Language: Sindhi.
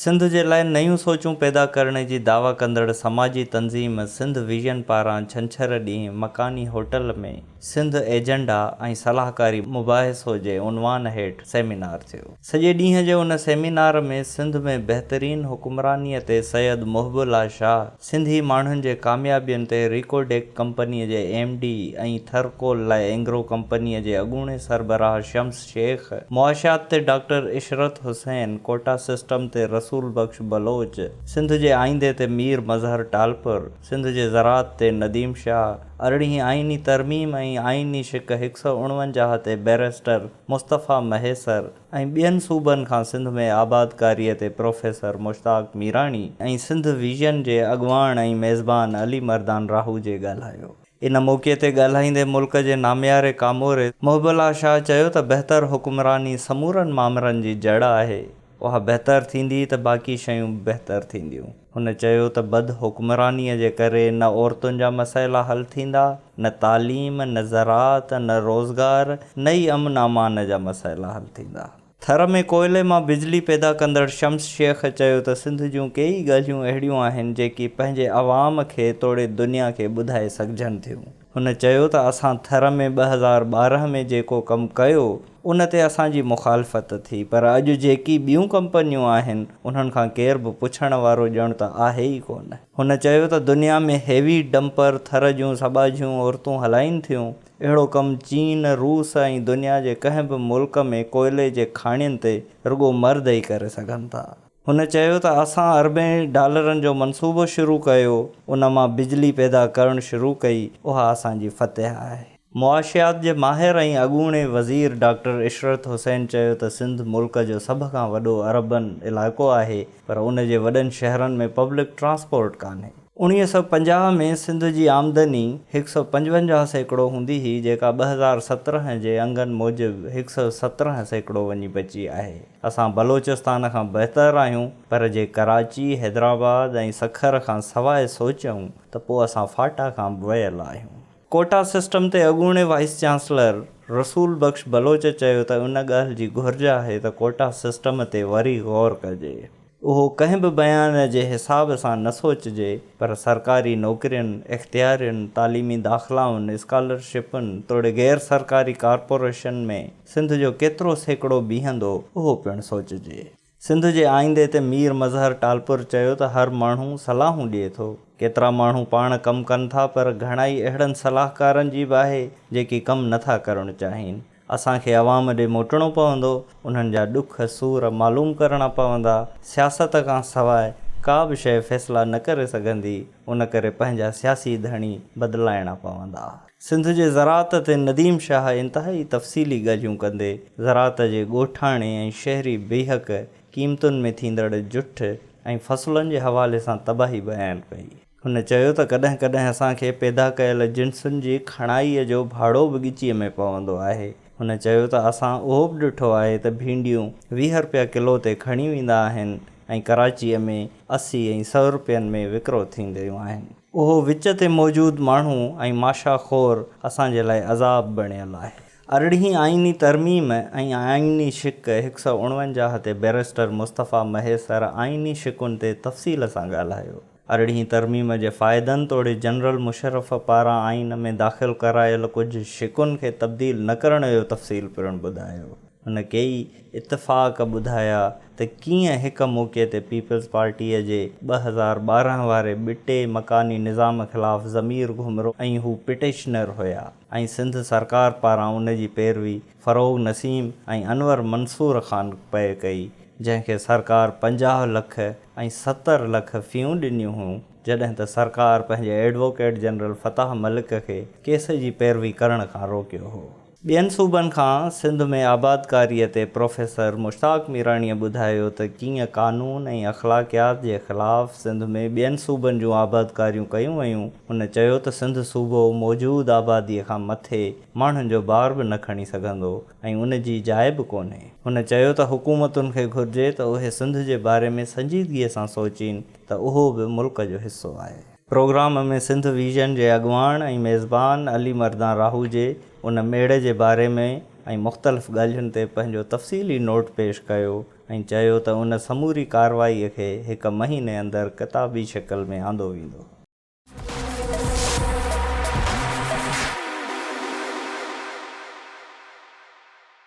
سنڌ جي لاء نيون سوچون پيدا ڪرڻ جي دعويٰ ڪندڙ سماجي تنظيم سنڌ ويزن پاران ڇنڇر ڏينهن مڪاني هوٽل ۾ سنڌ ايجنڊا ۽ صلاحڪاري مباحثو جي عنوان هيٺ سيمينار ٿيو. سڄي ڏينهن جي ان سيمينار ۾ سنڌ ۾ بهترين حڪمرانيء تي سيد محب الله شاهه، سنڌي ماڻهن جي ڪاميابين تي ريڪوڊيڪ ڪمپنيء جي ايم ڊي ۽ ٿر ڪول لاء اينگرو ڪمپنيء جي اڳوڻي سربراهه شمس شيخ، معاشيات تي ڊاڪٽر عشرت حسين، ڪوٽا سسٽم تي رسول بخش بلوچ، سنڌ جي آئيندي تي مير مظهر ٽالپر، سنڌ جي زراعت تي نديم شاهه، ارڙهين آئيني ترميم ۽ آئيني شق 149 تي بئريسٽر مصطفيٰ مهيسر ۽ ٻين صوبن کان سنڌ ۾ آبادڪاريء تي پروفيسر مشتاق ميراڻي ۽ سنڌ ويزن جي اڳواڻ ۽ ميزبان علي مردان راهوجي ڳالهايو. ان موقعي تي ڳالهائيندي ملڪ جي نامياري ڪاموري محب الله شاهه چيو ته بهتر حڪمراني سمورن مامرن جي جڙ آهي، اها بهتر ٿيندي ته باقي شيون به بهتر ٿينديون. هن چيو ته بد حڪمرانيء جي ڪري نه عورتن جا مسئلا حل ٿيندا، نه تعليم، نه زراعت، نه روزگار، نه ئي امن امان جا مسئلا حل ٿيندا. ٿر ۾ ڪوئلي مان بجلي پيدا ڪندڙ شمس شيخ چيو ته سنڌ جون ڪيئي ڳالهيون اهڙيون آهن جيڪي پنهنجي عوام کي توڙي دنيا کي ٻڌائي سگهجن ٿيون. هن چيو ته اسان ٿر ۾ 2012 ۾ جيڪو ڪم ڪيو ان تي اسان جي مخالفت ٿي پر اڄ جيڪي ٻيون ڪمپنيون آهن انهن کان ڪير به پڇڻ وارو ڄڻ ته آهي ئي ڪونه. هن چيو ته دنيا ۾ هيوي ڊمپر ٿر جون سٻاجهيون عورتون هلائين ٿيون، اهڙو ڪم چين، روس ۽ دنيا جي ڪنهن به ملڪ ۾ ڪوئلي جي کاڻين تي رڳو مرد ئي ڪري سگهن ٿا. هن چيو ته اسان اربين ڊالرن جو منصوبو شروع ڪيو، ان مان بجلي پيدا ڪرڻ شروع ڪئي، اها اسان جي فتح آهي. معاشيات جي ماهر ۽ اڳوڻي وزير ڊاڪٽر عشرت حسين چيو ته سنڌ ملڪ جو سڀ کان وڏو اربن علائقو آهي پر ان جي وڏن شهرن ۾ پبلڪ ٽرانسپورٽ ڪانهي. 1950 ۾ سنڌ جي آمدني 155% هوندي هئي جيڪا 2017 جي انگن موجب 117% وڃي بچي آهي. اسان بلوچستان کان بهتر آهيون پر جي ڪراچي، حيدرآباد ۽ سکر کان سواء سوچيون ته پوء اسان فاٽا کان به ويل آهيون. ڪوٽا سسٽم تي اڳوڻي وائيس چانسلر رسول بخش بلوچ چيو ته ان ڳالهه جي گهرج آهي ته ڪوٽا سسٽم تي وري غور ڪجي. اهو ڪنهن به بيان جي حساب سان نه سوچجي پر سرڪاري نوڪرين، اختيارين، تعليمي داخلائن، اسڪالرشپن توڙي غير سرڪاري ڪارپوريشن ۾ سنڌ جو ڪيترو سيڪڙو بيهندو اهو پڻ سوچجي. سنڌ جي آئيندي تي مير مظهر ٽالپر چيو ته هر ماڻهو صلاحون ڏئي ٿو، ڪيترا ماڻهو پاڻ ڪم ڪن ٿا پر گهڻائي اهڙن صلاحڪارن جي به آهي جيڪي ڪم نه ٿا ڪرڻ چاهين. اسان کي عوام ڏي موٽڻو پوندو، انهن جا ڏک سور معلوم ڪرڻا پوندا، سياست کان سواء ڪا به شيء فيصلا نه ڪري سگهندي، ان ڪري پنهنجا سياسي ڌڻي بدلائڻا پوندا. سنڌ جي زراعت تي نديم شاهه انتهائي تفصيلي ڳالهيون ڪندي زراعت جي ڳوٺاڻي ۽ شهري بيهڪ، قيمتن ۾ ٿيندڙ جٺ ۽ فصلن جي حوالي سان تباهي بيان ڪئي. هن چيو ته ڪڏهن ڪڏهن اسان کي پيدا ڪيل جنسن جي کڻائيء جو ڀاڙو به ڳچيء ۾ پوندو آهي. هن چيو ته اسان اهو به ڏٺو آهي ته ڀينڊيون 20 رپيا ڪلو تي کڻي ويندا آهن ۽ ڪراچيء ۾ 80 ۽ سئو رپين ۾ وڪرو ٿينديون آهن. اهو وچ تي موجود ماڻهو ۽ ماشا خور اسان جي لاء عذاب بڻيل آهي. ارڙهين آئيني ترميم ۽ آئيني شق 149 تي بئريسٽر مصطفيٰ مهيسر آئيني شقن تي تفصيل سان ڳالهايو. ارڙهين ترميم جي فائدن توڙي جنرل مشرف پاران آئين ۾ داخل ڪرايل ڪجهه شقن کي تبديل نه ڪرڻ جو تفصيل پڻ ٻڌايو. هن ڪيئي اتفاق ٻڌايا ته ڪيئن هڪ موقعي تي پيپلز پارٽيء جي 2012 واري ٻٽي مڪاني نظام خلاف ضمير گهمرو ۽ هو پٽيشنر هيا ۽ سنڌ سرڪار پاران ان جي پيروي فروغ نسيم ۽ انور منصور خان پئي ڪئي، جنهن کي سرڪار 50 لک ۽ 70 لک فيون ڏنيون هيون، جڏهن ته سرڪار پنهنجي ايڊووڪيٽ جنرل فتاح ملڪ کي ڪيس جي پيروي ڪرڻ کان روڪيو هو. ٻين صوبن کان سنڌ ۾ آبادڪاريء تي پروفيسر مشتاق ميراڻيء ٻڌايو ته ڪيئن قانون ۽ اخلاقيات جي خلاف سنڌ ۾ ٻين صوبن جون آبادڪاريون ڪيون ويون، هن چيو ته سنڌ صوبو موجود آباديء کان مٿي ماڻهن جو بار به نه کڻي سگهندو ۽ ان جي جاء به ڪونهي. هن چيو ته حڪومتن کي گهرجي ته اهي سنڌ جي باري ۾ سنجيدگيء سان سوچين ته اهو به ملڪ جو حصو آهي. پروگرام ۾ سنڌ ويزن جي اڳواڻ ۽ ميزبان علي مردان راهوجي ان ميڙ جي باري ۾ ۽ مختلف ڳالهين تي پنهنجو تفصيلي نوٽ پيش ڪيو ۽ چيو ته ان سموري ڪارروائي کي هڪ مهيني اندر ڪتابي شڪل ۾ آندو ويندو.